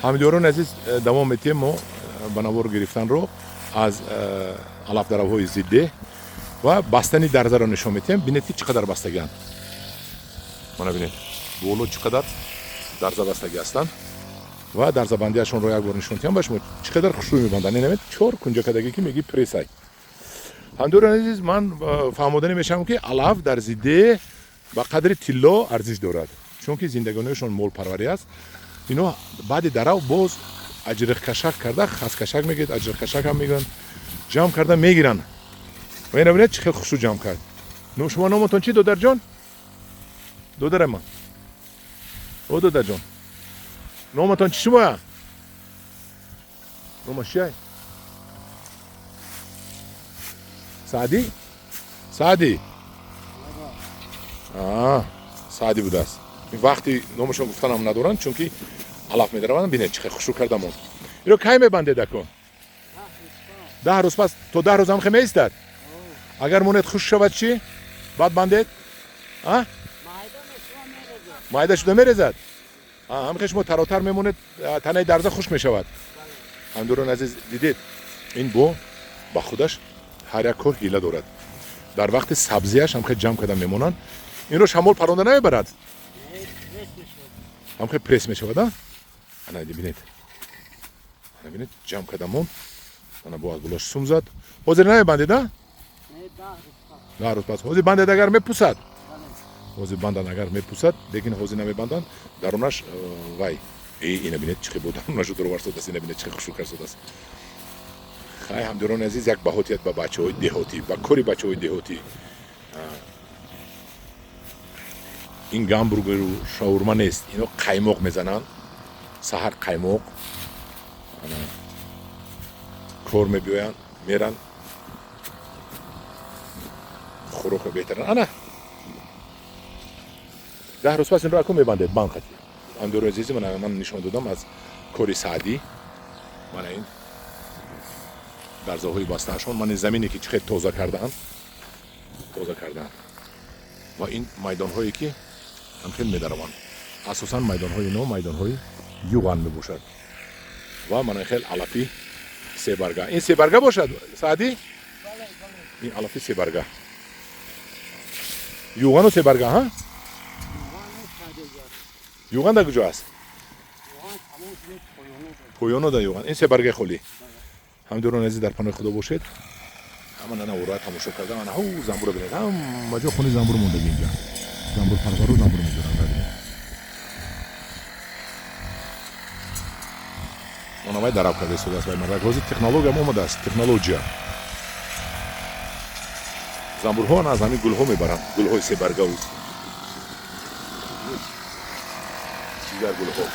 Ҳамдиёрони азиз, давом метиҳем мо ба навор гирифтанро аз алафдаравҳои зидде ва бастани дарзаро нишон метиҳем. Бинед, ки чӣ қадар бастагианд. Мана бинед, боло чӣ қадар дарза бастагӣ ҳастанд ва дарзабандиашонро як бор нишон диҳам ба шумо, чӣ қадар хушрӯй мебанданд. Инамед, чор кунҷакадагӣ, ки мегӣ прессай. Ҳамдиёрони азиз, ман фаҳмоданӣ мешавам, ки алаф дар зидде ба қадри тилло арзиш дорад, чунки зиндагониашон молпарварӣ аст. Ино баъди дарав боз аҷриқкашак карда, хаскашак мегӯяд, аҷриқкашак ҳам мегӯянд, ҷамъ карда мегиранд. Ва ина бинед, чӣ хел хушрӯ ҷамъ кард. Шумо номатон чӣ, додарҷон? Додари ман, о додарҷон, номатон чӣ? Шумоя номаш чиай? Саъдӣ, Саъдӣ, Саъдӣ будааст. Вақти номашон гуфтанам надоранд, чунки алаф медараванд. Бинед, чӣ хел хушрӯ кардамон. Иро кай мебандед, ако? 10 рӯз пас. То 10 рӯз ҳам хе меистад? Агар монед, хушк шавад чӣ? Баъд бандед, майда шуда мерезад. Ҳамхе шумо таротар мемонед, танаи дарза хушк мешавад. Ҳамдиёрони азиз, дидед, ин бо ба худаш ҳар як кор ҳила дорад. Дар вақти сабзияш ҳамхе ҷамъ карда мемонанд. Инро шамол паронда намебарад, ҳамхе пресс мешавад. Ана бинед, ана бинед, ҷамъ кардамон. Ана бо аз болош сум зад. Ҳозир намебандед, а? 10 рӯз пас. Ҳозир бандед, агар мепусад. Ҳозир бандан, агар мепусад, лекин ҳозир намебанданд. Дарунаш вай, ина бинед, чӣ хел бо дарунашу дуроварсодааст. Ина бинед, чӣ хел хушрӯ карсодааст. Хай, ҳамдиёрони азиз, як баҳотият ба бачаҳои деҳотӣ, ба кори бачаҳои деҳотӣ. Ин гамбургеру шаурма нест, ино қаймоқ мезананд саҳар, қаймоқ кор мебиёянд, меранд, хӯрока беҳтаран. Ана 10 рӯз пас инро аку мебандед, банд хати. Ҳамдиёрони азизи, ман нишон додам аз кори Саъдӣ. Мана ин дарзаҳои бастаашон, ман ин замине, ки чӣ хел тоза кардаанд, тоза кардаанд. Ва ин майдонҳое, ки ҳамхел медараванд, асосан майдонҳои ино майдонҳои юған мебошад. Ва мана хел алафи себарга. Ин себарга бошад, Саъдӣ? Ин алафи себарга, юғану себарга. Ҳа, юған дар куҷо аст? Поёно да юған. Ин себаргаи холӣ. Ҳамдиёрони азиз, дар паноҳи Худо бошед. Ҳама нана ура тамошо карда. Ана ҳу, замбура бинед, ҳама ҷо хони замбур мондаги. Инҷа замбурпарвару замбур медоранд. Бинед, она вай дарав карда истодааст, вай мардак. Ҳозир технологиям омадааст, технология. Замбурҳо ана аз ҳамин гулҳо мебаранд, гулҳои себаргаву дигар гулҳо.